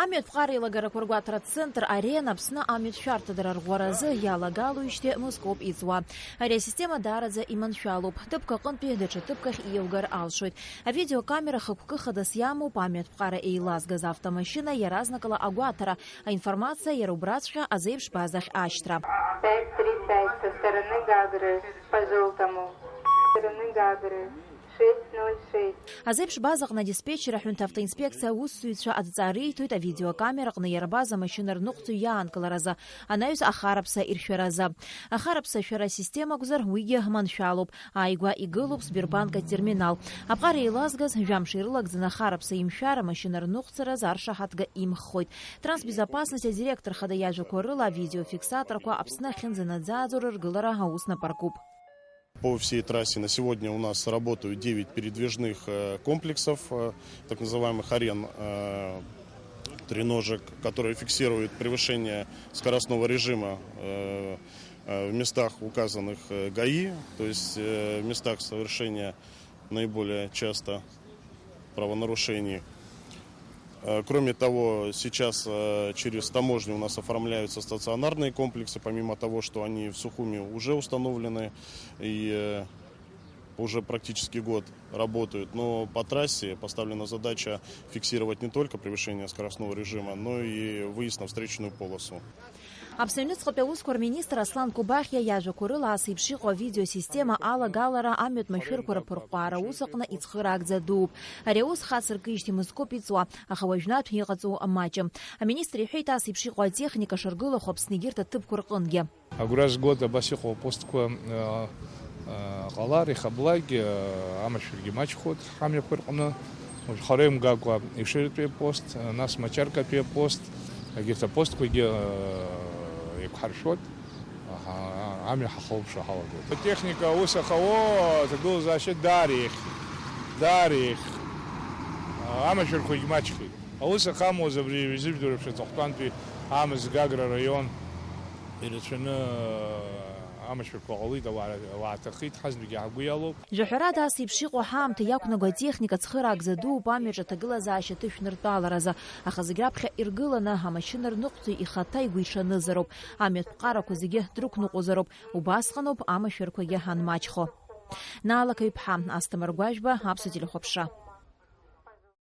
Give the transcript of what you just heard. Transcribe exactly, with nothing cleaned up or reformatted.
Амҩатә ԥҟара еилагарақәа ргәаҭара центр Арена Аԥсны амҩатә шәарҭадара рӷәӷәаразы иалагалоижьҭеи мызкоуп иҵуа. Ари асистема даараӡа иманшәалоуп. Ҭыԥк аҟынтәи даҽа ҭыԥк ахь иеилгар алшоит. Авидеокамера хықәкы хадас иамоуп амҩатә ԥҟара еилазгаз автомашьына иаразнакала агәаҭара, аинформациа иара убраҵәҟьа азеиԥш базахь ашьҭра. Пять три пять со стороны Гагры, по желтому. Со стороны Гагры. Шесть ноль шесть. Азеиԥш базаҟны адиспетчер аҳәынҭ автоинспекциа аусзуҩцәа адҵа риҭоит авидеокамера аҟны иарбаз амашьына рныҟәцаҩ иаанкыларазы, анаҩс ахараԥса иршәаразы. Ахараԥса шәара асистема акәзар, уигьы маншәалоуп. Ааигәа игылоуп Сбербанк атерминал. Аԥҟара еилазгаз, жәамш ирылагӡаны ахараԥса имшәар, амашьына рныҟәцараз аршаҳаҭга имххоит. Трансбезопасность адиректор хада иажәақәа рыла авидеофиксаторқәа Аԥсны ахьынӡанаӡааӡо рыргылара аус напаркуп. По всей трассе на сегодня у нас работают девять передвижных, э, комплексов, э, так называемых арен, э, треножек, которые фиксируют превышение скоростного режима, э, э, в местах, указанных, э, ГАИ, то есть, э, в местах совершения наиболее часто правонарушений. Э, кроме того, сейчас, э, через таможню у нас оформляются стационарные комплексы, помимо того, что они в Сухуми уже установлены и, э, уже практически год работают. Но по трассе поставлена задача фиксировать не только превышение скоростного режима, но и выезд на встречную полосу. Аԥсны аҩныҵҟатәи аусқәа рминистр Аслан Кобахьиа иажәақәа рыла, ас еиԥш иҟоу авидеосистема алагалара амҩатә машәырқәа рыԥырҟәаара аус аҟны ицхыраагӡа дууп. Ари аус хацыркижьҭеи мызкоуп иҵуа, аха уажәнатә иҟаҵоу маҷым. Аминистр иҳәеит, ас еиԥш иҟоу атехника шаргылахо Аԥсны егьырҭ аҭыԥқәа рҟынгьы. Агәра згоит абас иҟоу апостқәа, э, э, ҟалар, ихаблак, э, амашәыргьы маҷхоит ҳамҩақәа рҟны. Уажә хара имгакәа Ешыратәи апост, э, нас Мачаркатәи апост, егьырҭ апостқәагьы, э, еиқәҳаршәоит. Аҳа, амҩа ҳахылаԥшуа ҳалагоит. Атехника аус ахауа аҭагылазаашьа даара еиӷьхеит, даара еиӷьхеит. Амашәырқәагь маҷхеит. Аус ахамуаз абри изыжәдыруа еиԥш аҵыхәтәантәи Амзгагра араион ирацәаны амашәырқәа ҟалеит, ауаа, ауаа ҭахеит, ҳазегьы ҳгәы иалоуп. Жәаҳәарада, ас еиԥш иҟоу ҳаамҭа иақәнаго атехника цхыраагӡа дууп амҩаҿ аҭагылазаашьа ҭышәныртәаларазы, аха зегь раԥхьа иргыланы амашьына рныҟәцаҩ ихаҭа игәиҽанызароуп, амҩатә ԥҟарақәа зегьы дрықәныҟәозароуп, убасҟаноуп амашәырқәагьы анмаҷхо. Наала Қаҩԥҳа, Асҭамыр Гәажәба, Аԥсуа телехәаԥшра.